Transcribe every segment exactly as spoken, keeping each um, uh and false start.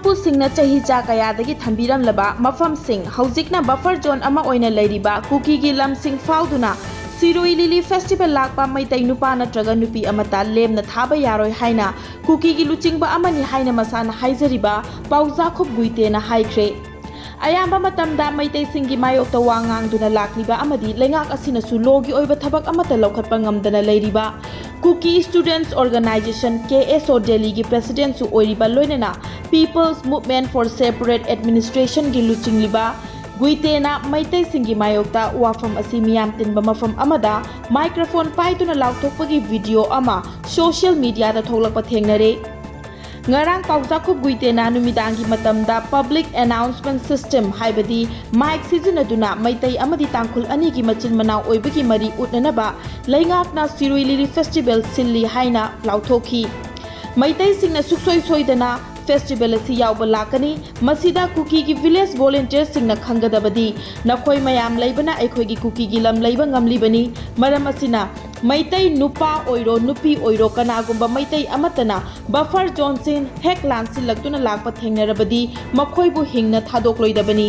ꯄꯨꯁꯤꯡꯅ ꯆꯍꯤ ꯆꯥ ꯀꯌꯥꯗꯒꯤ ꯊꯝꯕꯤꯔꯝꯂꯕ ꯃꯐꯝꯁꯤꯡ, ꯍꯧꯖꯤꯛꯅ buffer zone ꯑꯃ ꯑꯣꯏꯅ ꯂꯩꯔꯤꯕ ꯀꯨꯀꯤꯒꯤ ꯂꯝꯁꯤꯡ ꯐꯥꯎꯗꯨꯅ ꯁꯤꯔꯨꯏ ꯂꯤꯂꯤ festival ꯂꯥꯛꯄ ꯃꯩꯇꯩ ꯅꯨꯄꯥ ꯅꯠꯇ꯭ꯔꯒ ꯅꯨꯄꯤ ꯑꯃꯠꯇ ꯂꯦꯝꯅ ꯊꯥꯕ ꯌꯥꯔꯣꯏ ꯍꯥꯏꯅ ꯀꯨꯀꯤꯒꯤ ꯂꯨꯆꯤꯡꯕ ꯑꯃꯅꯤ ꯍꯥꯏꯅ ꯃꯁꯥꯅ ꯍꯥꯏꯖꯔꯤꯕ ꯄꯥꯎꯖꯥꯈꯨꯞ ꯒꯨꯏꯇꯦꯅ ꯍꯥꯏꯈ꯭ꯔꯦ꯫ ꯑꯌꯥꯝꯕ ꯃꯇꯝꯗ ꯃꯩꯇꯩꯁꯤꯡꯒꯤ ꯃꯥꯌꯣꯛꯇ ꯋꯥ ꯉꯥꯡꯗꯨꯅ ꯂꯥꯛꯂꯤꯕ ꯑꯃꯗꯤ ꯂꯩꯉꯥꯛ ꯑꯁꯤꯅꯁꯨ ꯂꯣꯒꯤ ꯑꯣꯏꯕ ꯊꯕꯛ ꯑꯃꯠꯇ ꯂꯧꯈꯠꯄ ꯉꯝꯗꯅ ꯂꯩꯔꯤꯕ ꯀꯨꯀꯤ Students Organization, ꯀꯦ ꯑꯦꯁ ꯑꯣ, ꯗꯦꯜꯂꯤꯒꯤ presidentꯁꯨ ꯑꯣꯏꯔꯤꯕ, ꯂꯣꯏꯅꯅ People's Movement for Separate Administrationꯒꯤ ꯂꯨꯆꯤꯡꯂꯤꯕ ꯒꯨꯏꯇꯦꯅ ꯃꯩꯇꯩꯁꯤꯡꯒꯤ ꯃꯥꯌꯣꯛꯇ ꯋꯥꯐꯝ ꯑꯁꯤ ꯃꯤꯌꯥꯝ ꯇꯤꯟꯕ ꯃꯐꯝ ꯑꯃꯗ microphone ꯄꯥꯏꯗꯨꯅ ꯂꯥꯎꯊꯣꯛꯄꯒꯤ video ꯑꯃ social mediaꯗ ꯊꯣꯛꯂꯛꯄ ꯊꯦꯡꯅꯔꯦ꯫ ꯉꯔꯥꯡ ꯄꯥꯎꯆꯥꯈꯨꯞ ꯒꯨꯏꯇꯦꯅ ꯅꯨꯃꯤꯗꯥꯡꯒꯤ ꯃꯇꯝꯗ public announcement system, ꯍꯥꯏꯕꯗꯤ mic ꯁꯤꯖꯤꯟꯅꯗꯨꯅ ꯃꯩꯇꯩ ꯑꯃꯗꯤ ꯇꯥꯡꯈꯨꯜ ꯑꯅꯤꯒꯤ ꯃꯆꯤꯟ ꯃꯅꯥꯎ ꯑꯣꯏꯕꯒꯤ ꯃꯔꯤ ꯎꯠꯅꯅꯕ ꯂꯩꯉꯥꯛꯅ ꯁꯤꯔꯨꯏ ꯂꯤꯂꯤ festival ꯁꯤꯜꯂꯤ ꯍꯥꯏꯅ ꯂꯥꯎꯊꯣꯛꯈꯤ꯫ ꯃꯩꯇꯩꯁꯤꯡꯅ ꯁꯨꯛꯁꯣꯏ ꯁꯣꯏꯗꯅ festival ꯑꯁꯤ ꯌꯥꯎꯕ ꯂꯥꯛꯀꯅꯤ꯫ ꯃꯁꯤꯗ ꯀꯨꯀꯤꯒꯤ village volunteerꯁꯤꯡꯅ ꯈꯪꯒꯗꯕꯗꯤ, ꯅꯈꯣꯏ ꯃꯌꯥꯝ ꯂꯩꯕꯅ ꯑꯩꯈꯣꯏꯒꯤ ꯀꯨꯀꯤꯒꯤ ꯂꯝ ꯂꯩꯕ ꯉꯝꯂꯤꯕꯅꯤ꯫ ꯃꯔꯝ ꯑꯁꯤꯅ, ꯃꯩꯇꯩ ꯅꯨꯄꯥ ꯑꯣꯏꯔꯣ, ꯅꯨꯄꯤ ꯑꯣꯏꯔꯣ, ꯀꯅꯥꯒꯨꯝꯕ ꯃꯩꯇꯩ ꯑꯃꯠꯇꯅ buffer zoneꯁꯤꯡ ꯍꯦꯛ ꯂꯥꯟꯁꯤꯜꯂꯛꯇꯨꯅ ꯂꯥꯛꯄ ꯊꯦꯡꯅꯔꯕꯗꯤ, ꯃꯈꯣꯏꯕꯨ ꯍꯤꯡꯅ ꯊꯥꯗꯣꯛꯂꯣꯏꯗꯕꯅꯤ꯫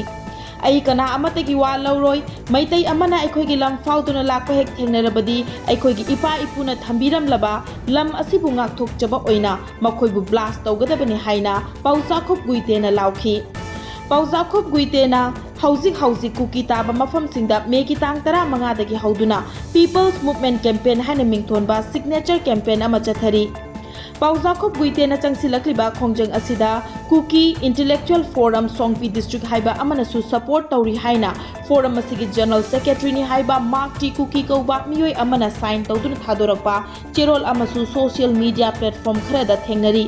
ꯑꯩ ꯀꯅꯥ ꯑꯃꯠꯇꯒꯤ ꯋꯥ ꯂꯧꯔꯣꯏ꯫ ꯃꯩꯇꯩ ꯑꯃꯅ ꯑꯩꯈꯣꯏꯒꯤ ꯂꯝ ꯐꯥꯎꯗꯨꯅ ꯂꯥꯛꯄ ꯍꯦꯛ ꯊꯦꯡꯅꯔꯕꯗꯤ, ꯑꯩꯈꯣꯏꯒꯤ ꯏꯄꯥ ꯏꯄꯨꯅ ꯊꯝꯕꯤꯔꯝꯂꯕ ꯂꯝ ꯑꯁꯤꯕꯨ ꯉꯥꯛꯊꯣꯛꯆꯕ ꯑꯣꯏꯅ ꯃꯈꯣꯏꯕꯨ blast ꯇꯧꯒꯗꯕꯅꯤ ꯍꯥꯏꯅ ꯄꯥꯎꯆꯥꯈꯨꯞ ꯒꯨꯏꯇꯦꯅ ꯂꯥꯎꯈꯤ꯫ ꯄꯥꯎꯆꯥꯈꯨꯞ ꯒꯨꯏꯇꯦꯅ ꯍꯧꯖꯤꯛ ꯍꯧꯖꯤꯛ ꯀꯨꯀꯤ ꯇꯥꯕ ꯃꯐꯝꯁꯤꯡꯗ ꯃꯦꯒꯤ ꯇꯥꯡ ꯇꯔꯥꯃꯉꯥꯗꯒꯤ ꯍꯧꯗꯨꯅ People's Movement Campaign ꯍꯥꯏꯅ ꯃꯤꯡꯊꯣꯟꯕ signature campaign ꯑꯃ ꯆꯠꯊꯔꯤ꯫ ꯄꯥꯎꯆꯥꯈꯨꯞ ꯒꯨꯏꯇꯦꯅ ꯆꯪꯁꯤꯜꯂꯛꯂꯤꯕ ꯈꯣꯡꯖꯪ ꯑꯁꯤꯗ ꯀꯨꯀꯤ Intellectual Forum ꯁꯣꯡꯄꯤ District ꯍꯥꯏꯕ ꯑꯃꯅꯁꯨ support ꯇꯧꯔꯤ ꯍꯥꯏꯅ forum ꯑꯁꯤꯒꯤ general secretaryꯅꯤ ꯍꯥꯏꯕ ꯃꯥꯔꯛ ꯇꯤ ꯀꯨꯀꯤ ꯀꯧꯕ ꯃꯤꯑꯣꯏ ꯑꯃꯅ sign ꯇꯧꯗꯨꯅ ꯊꯥꯗꯣꯔꯛꯄ ꯆꯦꯔꯣꯜ ꯑꯃꯁꯨ social media platform ꯈꯔꯗ ꯊꯦꯡꯅꯔꯤ꯫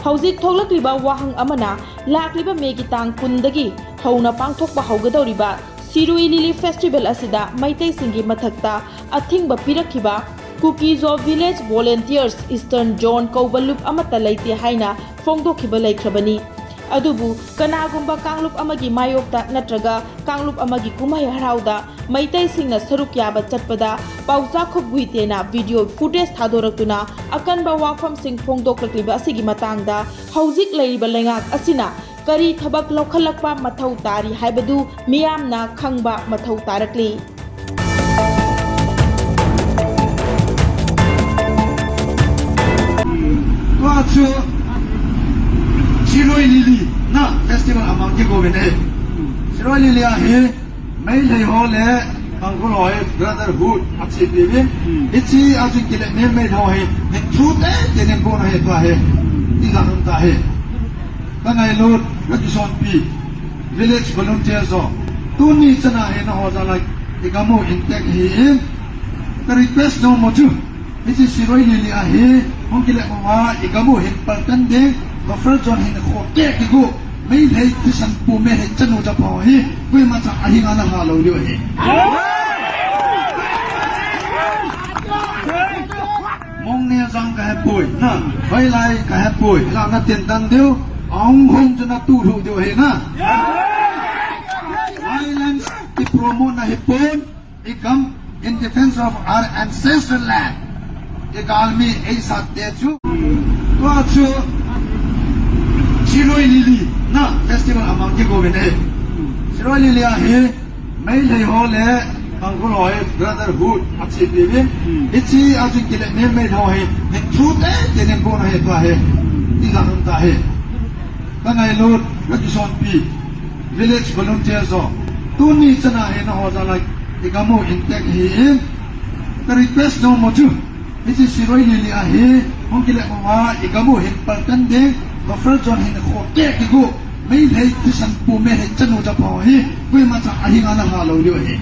ꯍꯧꯖꯤꯛ ꯊꯣꯛꯂꯛꯂꯤꯕ ꯋꯥꯍꯪ ꯑꯃꯅ, ꯂꯥꯛꯂꯤꯕ ꯃꯦꯒꯤ ꯇꯥꯡ ꯀꯨꯟꯗꯒꯤ ꯍꯧꯅ ꯄꯥꯡꯊꯣꯛꯄ ꯍꯧꯒꯗꯧꯔꯤꯕ ꯁꯤꯔꯨꯏ ꯂꯤꯂꯤ festival ꯑꯁꯤꯗ ꯃꯩꯇꯩꯁꯤꯡꯒꯤ ꯃꯊꯛꯇ ꯑꯊꯤꯡꯕ ꯄꯤꯔꯛꯈꯤꯕ ꯀꯨꯀꯤꯖꯣ village volunteers Eastern Zone ꯀꯧꯕ ꯂꯨꯞ ꯑꯃꯠꯇ ꯂꯩꯇꯦ ꯍꯥꯏꯅ ꯐꯣꯡꯗꯣꯛꯈꯤꯕ ꯂꯩꯈ꯭ꯔꯕꯅꯤ꯫ ꯑꯗꯨꯕꯨ ꯀꯅꯥꯒꯨꯝꯕ ꯀꯥꯡꯂꯨꯞ ꯑꯃꯒꯤ ꯃꯥꯌꯣꯛꯇ ꯅꯠꯇ꯭ꯔꯒ ꯀꯥꯡꯂꯨꯞ ꯑꯃꯒꯤ ꯀꯨꯝꯍꯩ ꯍꯔꯥꯎꯗ ꯃꯩꯇꯩꯁꯤꯡꯅ ꯁꯔꯨꯛ ꯌꯥꯕ ꯆꯠꯄꯗ ꯄꯥꯎꯆꯥꯈꯣꯛ ꯒꯨꯏꯇꯦꯅ video footage ꯊꯥꯗꯣꯔꯛꯇꯨꯅ ꯑꯀꯟꯕ ꯋꯥꯐꯝꯁꯤꯡ ꯐꯣꯡꯗꯣꯛꯂꯛꯂꯤꯕ ꯑꯁꯤꯒꯤ ꯃꯇꯥꯡꯗ ꯍꯧꯖꯤꯛ ꯂꯩꯔꯤꯕ ꯂꯩꯉꯥꯛ ꯑꯁꯤꯅ ꯀꯔꯤ ꯊꯕꯛ ꯂꯧꯈꯠꯂꯛꯄ ꯃꯊꯧ ꯇꯥꯔꯤ ꯍꯥꯏꯕꯗꯨ ꯃꯤꯌꯥꯝꯅ ꯈꯪꯕ ꯃꯊꯧ ꯇꯥꯔꯛꯂꯤ꯫ ꯀ꯭ꯋꯥꯆꯨ Shirui Lily na festival amang ki govine. Shirui Lily ahi, Meitei ho le Tangkhul ho hi brotherhood achi piwi. Hichi ajun kile me Meitei ho hi, hin chu te te nen bo na he pa he. Ti la hang ta he. Ka ngailut, ka kisonpi, village volunteers ho. Tuni chana hi naho jala i gam u intact hi in. Ka request no mo chu. Hichi Shirui Lily ahi, hung kile mo wa, i gam u hin paltan ding, buffer zone hin khote ki gu. Meitei thisan pu Meitei chanu chapa hi, koima cha ahi nga na ha lo liu ahi. Mong ne jang ka hepoi, na, hoilai ka hepoi, la na tin tan diu, aung hong chu na tu lu diu ahi na. Violence ki promote na hi pon, i gam in defense of our ancestral land. I galmi ei sat te chu. Kua chu Shirui Lily na festival amang ki govine. Shirui Lily ahi, Meitei ho le Tangkhul ho hi brotherhood achi piwi. Hichi ajun kile me Meitei ho hi, hin chu te te nen bo na he pa he. Ti la hang ta he. Ka ngailut, ka kisonpi, village volunteers ho. Tuni chana hi naho jala i gam u intact hi in. Ka request no mo chu. Hichi Shirui Lily ahi, hung kile mo wa, i gam u hin paltan ding, buffer zone hin khote ki gu. Meitei thisan pu Meitei chanu chapa hi, koima cha ahi nga na ha lo liu ahi.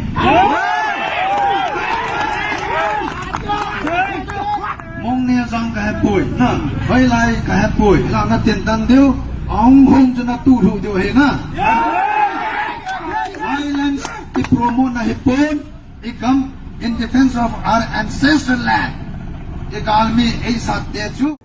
Mong ne jang ka hepoi, na, hoilai ka hepoi, la na tin tan diu, aung hong chu na tu lu diu ahi na. Violence ki promote na hi pon, i gam in defense of our ancestral land. I galmi ei sat te chu.